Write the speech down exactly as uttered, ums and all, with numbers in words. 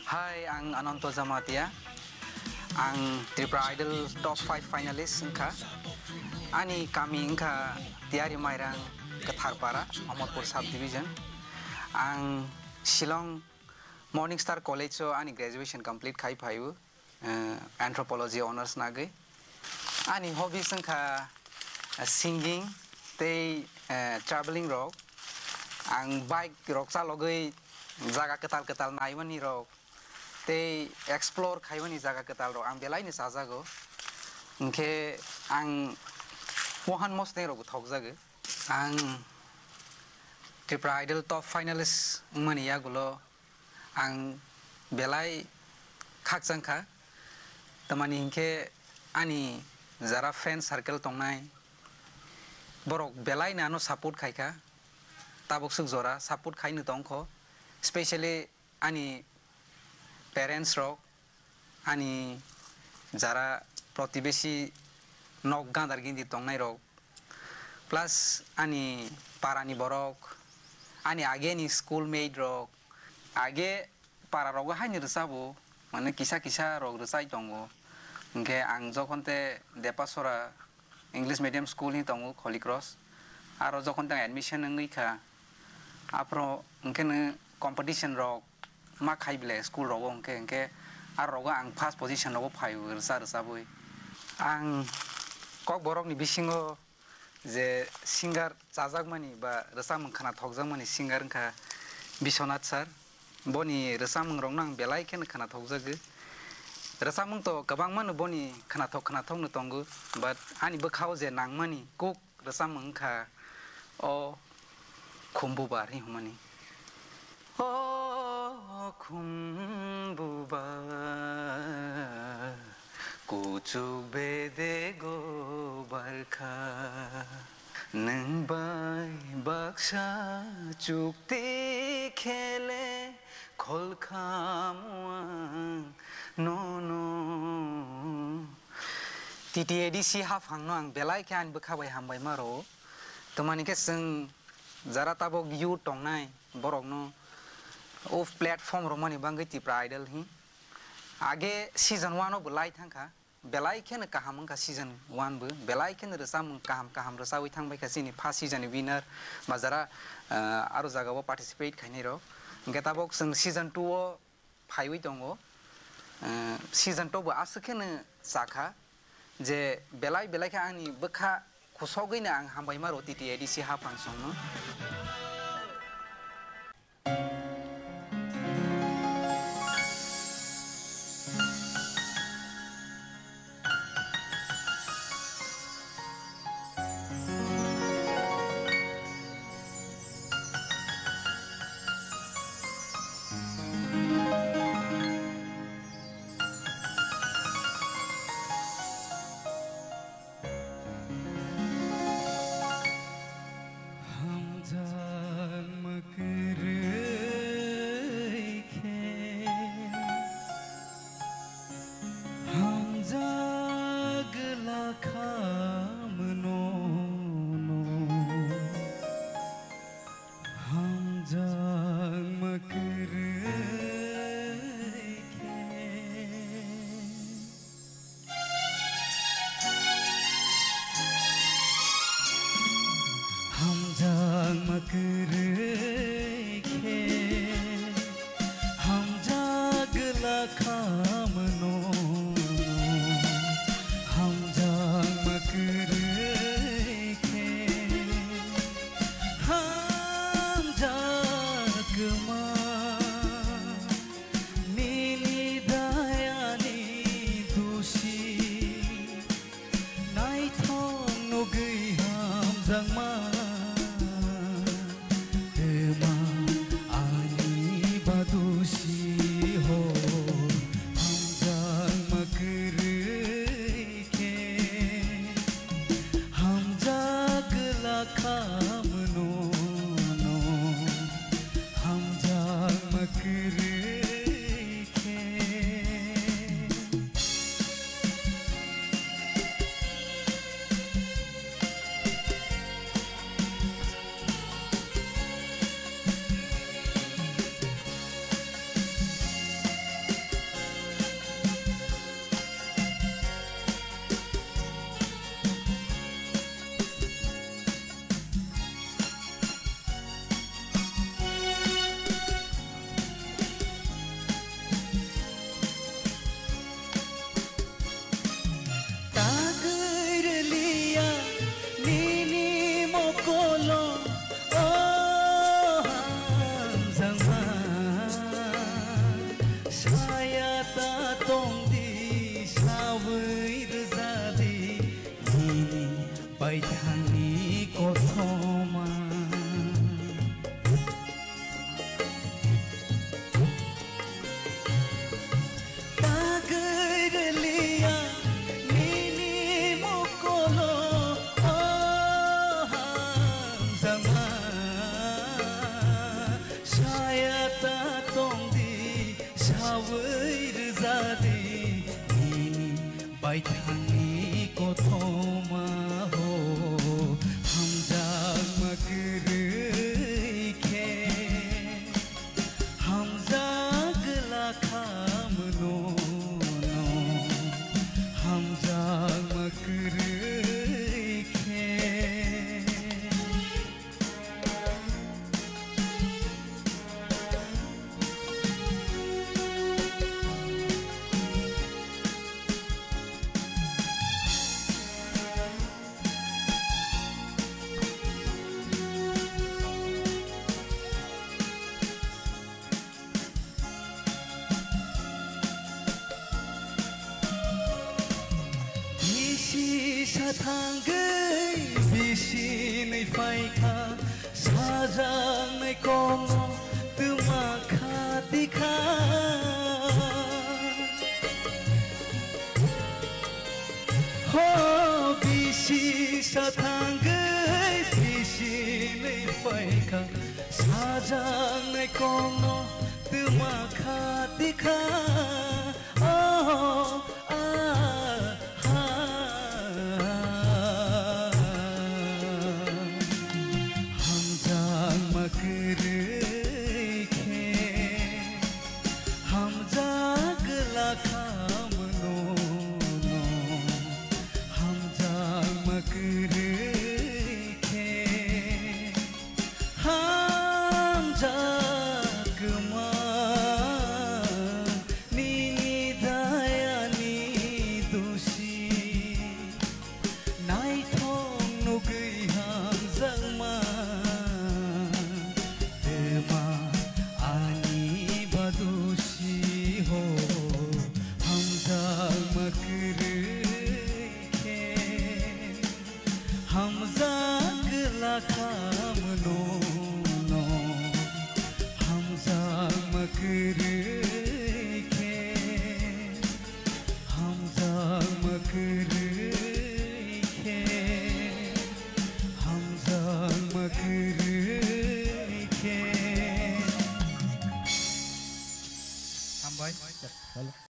Hai, ang Ananto Jamatia. Ang Tripura Idol top five finalist wngkha. Ani kami wngkha Tiari Mairang, Katharpara, Amarpur subdivision. Ang Shillong Morning Star College o ani graduation complete khai phaio, eh, anthropology honours nagwi. Ani hobbies wngkha, eh, singing tei, eh, travelling rok. Ang bike rok chalogwi jaga kwtal kwtal naimani rok tei explore khaimani jaga kwtal rok ang belai no chajago. Hinkhe ang wahan mosneng rokbo thokjago. Ang Tripura Idol top finalist wngmani yagulo ang belai khakchang kha. Tamani hinkhe ani jara friend circle tongnai, borok belai no ano support khai kha. Tabuk swk jora support khai no tong kho. Specially ani parents rok, ani jara protibesi nok gandar gindi tongnai rok, plus ani parani borok, ani ageni schoolmate rok, age para rogo haini rwchabo, mane kisa kisa rok rwchai tongo. Hinkhe ang jokhon te Depasora English medium school hi tongo Holy Cross, aro jokhon tang admission wngwi kha, aphro hinkhe no competition rok ma khai bile school rogo hinkhe, hinkhe aro rogo ang first position rogo phaio rwcha rwchabwi. Ang Kokborokni bisingo je singer chajakmani ba rwchapmung khwnathokjakmani singer wngkha Biswanath sir. Boni rwchapmungrokno ang belai kheno khwnathokjago. Rwchapmung to kwbangmano boni khwnathok khwnathokno tongo, but ani bwkhao je nangmani kuk rwchapmung wngkha o Khumbubar hinwi hwnmani. O Khumbubar, kuchuk bedego barkha, nwng bai baksa chukti khele kholkhamu ang nono. T T A D C haphangno ang belai khe ani bwkha bai hambai ma rwo. Tamani khe chwng jara tabok youth tongnai borokno o platform romani bagwi Tipra Idol hi. Age season one o bo lai thangkha, belai kheno kaham wngkha season one bo, belai kheno rwchapmung kaham kaham rwchawi thangbaikha chini first season ni winner ba jara, ah, aro jagao participate khainai rok. Hinkhe tabok chwng season two o phaiwi tongo. Eh, season two bo aswk kheno chakha je belai belai khe ani bwkha khusogwino ang hambai ma rwo T T A D C haphang songno. Hamjakma kwrwi khe hamjak lakha mano no. Hamjakma kwrwi khe. Hamjakma kwrwi khe hamjak lakha mano. Hamjakma kwrwi khe hamjakma. Nini dayani dusi naithok nugwi hamjakma, ema ani ba dusi ho. Saya ta tongdi, sawi rwjadi, nini baithangni kothoma. Tagwi rwliya nini mokolo, o hamjakma. Saya ta tongdi, sawi rwjadi, nini baithangni kothoma ho, hamjakma kwrwi khe, hamjak glak kha mano no, hamjakma kwrwi khe. Bisi sathangwi bisi nwi phaikha, sajaknai kokno twma kha tikha. Ho bisi sathangwi bisi nwi phaikha, sajaknai kokno twma kha tikha. Oh, ah, ha. Hamjakma kwrwi khe, hamjak glak kha mano no, hamjakma kwrwi khe. Hamjakma nini dayani dosi, naithok nugwi hamjakma, twma ani badosi ho, hamjakma kwrwi khe. Hamjak glak kha mano no, hamjakma kwrwi khe, hamjakma kwrwi khe, hamjakma kwrwi